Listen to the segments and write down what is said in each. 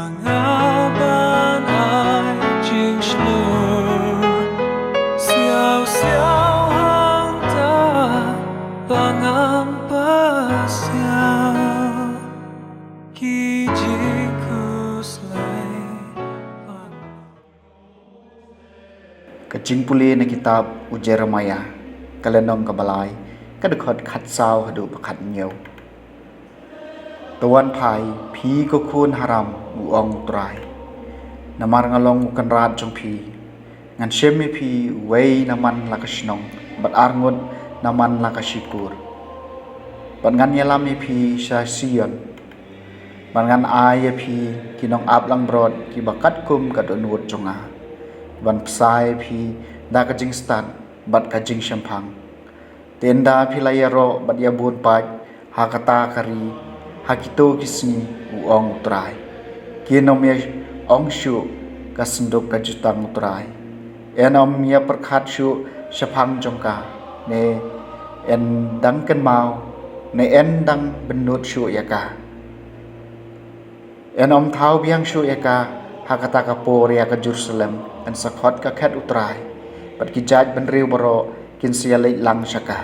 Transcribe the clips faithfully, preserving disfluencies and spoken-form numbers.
Nga ban ai jingshlur siaw siaw hangta ba ngam pasiaw ki jingkhuslai. Ka jingpule na kitab u Jeremiah, ka lynnong kaba lai, ka dkhot khatsaw haduh ba khathynñiew. To wan phai, phi ko khun haram, u ong u Trai. Namar nga long u kynrad jong phi. Ngan shim ïa phi uwei na man la ka shnong, bad arngut na man la ka shipor. Bad ngan ïalam ïa phi sha Sion. Bad ngan ai ïa phi ki nongap langbrot kiba katkum ka dohnud jong nga. Ban bsa ïa phi da ka jingstad bad ka jingshemphang. Te ynda phi la ïaroh bad ïabun pait ha kata ka ri ha kito ki sngi, u ong u Trai, kin ym ïa ong shuh ka synduk ka jutang u Trai. Yn ym ïa pyrkhat shuh shaphang jong ka, ne yn dang kynmaw, ne yn dang bynnud shuh ïa ka. Yn ym thaw biang shuh ïa ka ha kata ka por ïa ka Jerusalem, yn sa khot ka khet u Trai. Bad ki jaid bynriew baroh kin sa ïa leit lang sha ka,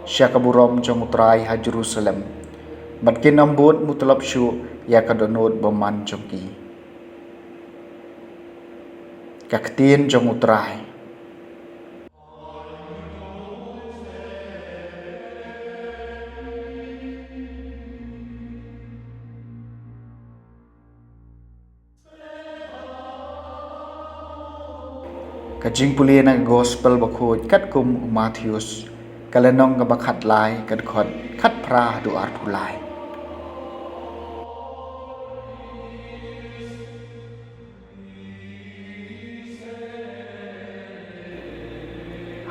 sha ka burom jong u Trai ha Jerusalem. Bad kin ym bud mutlop shuh ïa ka dohnud bymman jong ki. Ka ktien jong u Trai. Ka jingpule na ka gospel bakhuid katkum u Mathaios, ka lynnong kaba khatlai, ka dkhot khatphra haduh arphew lai.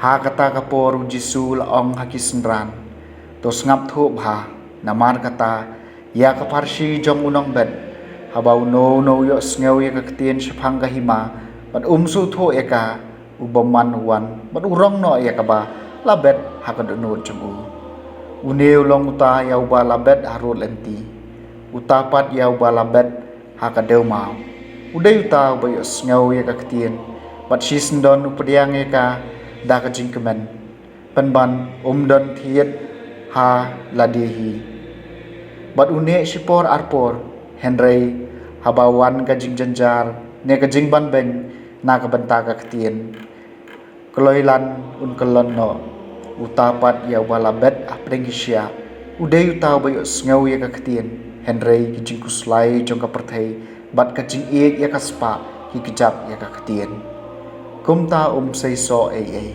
Ha kata ka por u Jisu la ong ha ki synran, to sngap thuh bha, namar kata ïa ka pharshi jong u nongbet, haba uno uno u ïohsngew ïa ka ktien shaphang ka hima, bad um sngewthuh ïa ka, u bymman u wan, bad u rong noh ïa kaba la bet ha ka dohnud jong u. Une u long uta ïa uba la bet harud lynti. Uta pat ïa uba la bet ha ka dewmaw, u dei uta uba ïohsngew ïa ka ktien, bad shisyndon u pdiang ïa ka da ka jingkmen. Pynban um don thied ha lade hi. Bad u neh shipor arpor, hynrei haba wan ka jingjynjar ne ka jingbanbeiñ na ka bynta ka ktien, kloi lan un kyllon noh. Uta pat ïa uba la bet hapdeng ki shiah, u dei uta uba ïohsngew ïa ka ktien, hynrei ki jingkhuslai jong ka pyrthei bad ka jingïeit ïa ka spah ki kjap ïa ka ktien. Kumta um seisoh ei ei.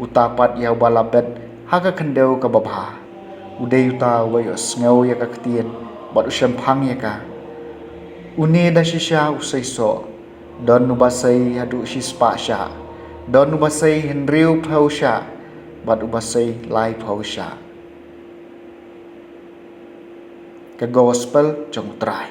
Uta pat ïa uba la bet ha ka khyndew kaba bha, u dei uta uba ïohsngew ïa ka ktien bad u shemphang ïa ka. Une da shisha u seisoh, don uba sei haduh shispah shah, don uba sei hynriewphew shah, bad uba sei laiphew shah. Ka gospel jong u Trai.